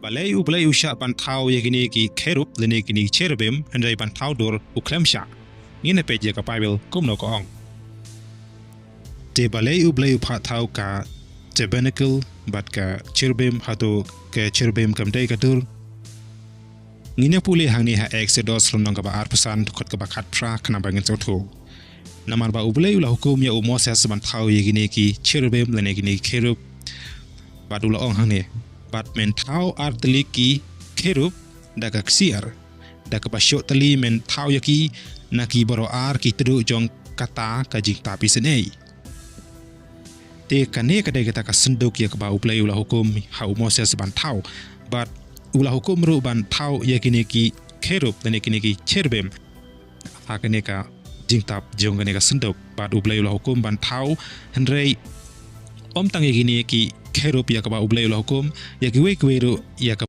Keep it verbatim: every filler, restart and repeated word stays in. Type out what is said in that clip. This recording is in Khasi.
Balei U Blei u shah ban thaw ïa kine ki kherub lane kine ki cherubim, hynrei ban thaw dur u khlem shah? Ngin ïa peit ïa ka Baibl kumno ka ong. Te balei U Blei u phah thaw ka tabernacle bad ka cherubim, hato ka cherubim kam dei ka dur? Ngin ïa pule hangne ha Exodus lynnong kaba arphew san, dkhot kaba khatphra, khnang ba ngin sngewthuh. Namar ba U Blei u la hukum ïa u Moses ban thaw ïa kine ki cherubim lane kine ki kherub. Bad u la ong hangne, bad men thaw ar tylli ki kherub da ka ksiar, da kaba shoh tylli men thaw ïa ki na ki baroh ar ki tdong jong kata ka jingtap isynei. Te kane ka dei kata ka synduk ïa kaba U Blei u la hukum ha u Moses ban thaw. Bad u la hukum ruh ban thaw ïa kine ki kherub lane kine ki cherubim ha kane ka jingtap jong kane ka synduk. Bad U Blei u la hukum ban thaw, hynrei ym tang ïa kine ki kherub ïa kaba U Blei u la hukum, ïa kiwei kiwei ruh ïa